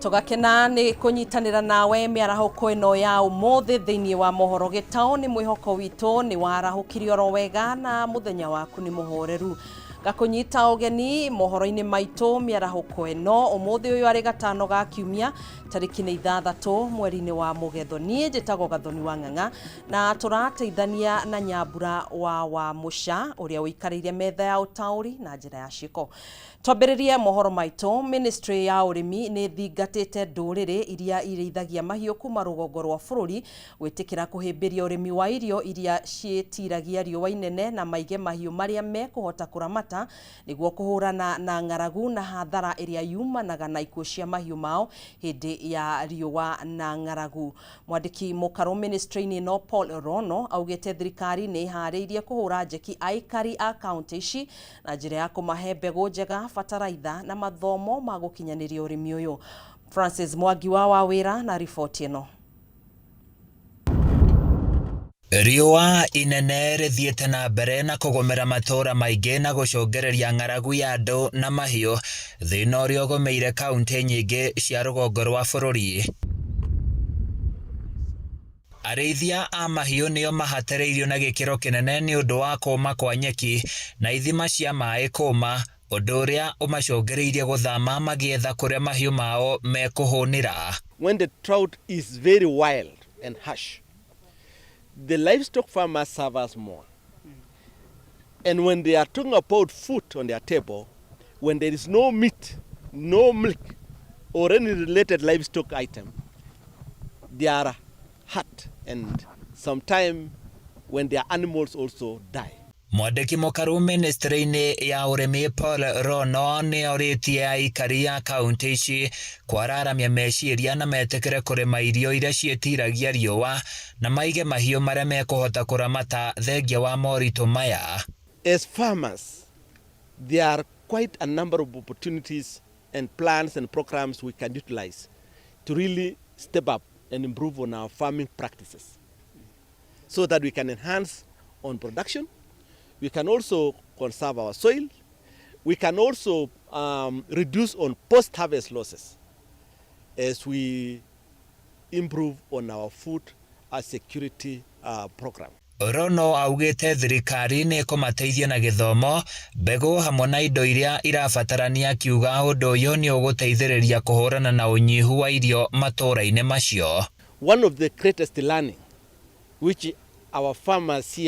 Tũgakena nĩ kũnyitanĩra nawe mĩarahũko ĩno ya ũmũthĩ thĩinĩ wa mohoro gĩtaũ. Nĩ mwĩhoko witũ nĩ warahũkire oro wega na mũthenya waku nĩ mũhoreru. Ngakũnyita ũgeni mohoro-inĩ maitũ mĩarahũko ĩno ũmũthĩ ũyũ arĩ gatano ga kiumia, tarĩki nĩ 6 mweri-inĩ wa Mũgetho. Niĩ njĩtagwo Gathoni wa Ng'ang'a na tũrateithania na Nyambura wa Mũca ũrĩa ũikarĩire metha ya ũtaũri na njĩra ya ciĩko. Twambĩrĩrie mohoro maitũ. Ministry ya ũrĩmi nĩ thingatĩte ndũrĩrĩ iria irĩithagia mahiũ kuma rũgongo rwa bũrũri gwĩtĩkĩra kũhĩmbĩria ũrĩmi wa irio iria ciĩtiragia riũa inene na maige mahiũ marĩa mekũhota kũramata nĩguo kũhũrana na ng'aragu na hathara ĩrĩa yumanaga na ikuũ cia mahiũ mao hĩndĩ ya riũa na ng'aragu. Mwandĩki mũkarũ ministry-inĩ ĩno Paul Rono augĩte thirikari nĩ ĩharĩirie kũhũra njeki aikari a kaunti ici na njĩra ya kũmahe mbegũ njega, bataraitha na mathomo ma gũkinyanĩria ũrĩmi ũyũ. Francis Mwangi wa Wawĩra na riboti ĩno. Riũa inene rĩthiĩte na mbere na kũgũmĩra matũũra maingĩ na gũcũngĩrĩria ng'aragu ya andũ na mahiũ, thĩna ũrĩa ũgũmĩire kaunti nyingĩ cia rũgongo rwa bũrũri. Arĩithia a mahiũ nĩo mahatĩrĩirio na gĩkĩro kĩnene nĩ ũndũ wa kũũma kwa nyeki na ithima cia maĩ kũũma, ũndũ ũrĩa ũmacũngĩrĩirie gũthama magĩetha kũrĩa mahiũ mao mekũhũnĩra. When the drought is very wild and harsh, the livestock farmers suffers more. And when they are talking about food on their table, when there is no meat, no milk, or any related livestock item, they are hurt, and sometimes when their animals also die. Mwandĩki mũkaru ministry-inĩ ya ũrĩmi Paul Rono nĩ orĩtie aikari a kaunti ici kwararamia meciria na metĩkĩre kũrĩma irio iria ciĩtiragia riũa na maige mahiũ marĩa mekũhota kũramata thengia wa moritũ maya. As farmers, there are quite a number of opportunities and plans and programs we can utilize to really step up and improve on our farming practices so that we can enhance on production. We can also conserve our soil. We can also reduce on post-harvest losses as we improve on our food security program. Rono augĩte thirikari nĩ ĩkũmateithia na gĩthomo, mbegũ hamwe na indo iria irabatarania, akiuga ũndũ ũyũ nĩ ũgũteithĩrĩria kũhũrana na ũnyihu wa irio matũũra-inĩ macio. One of the greatest learning which our farmers here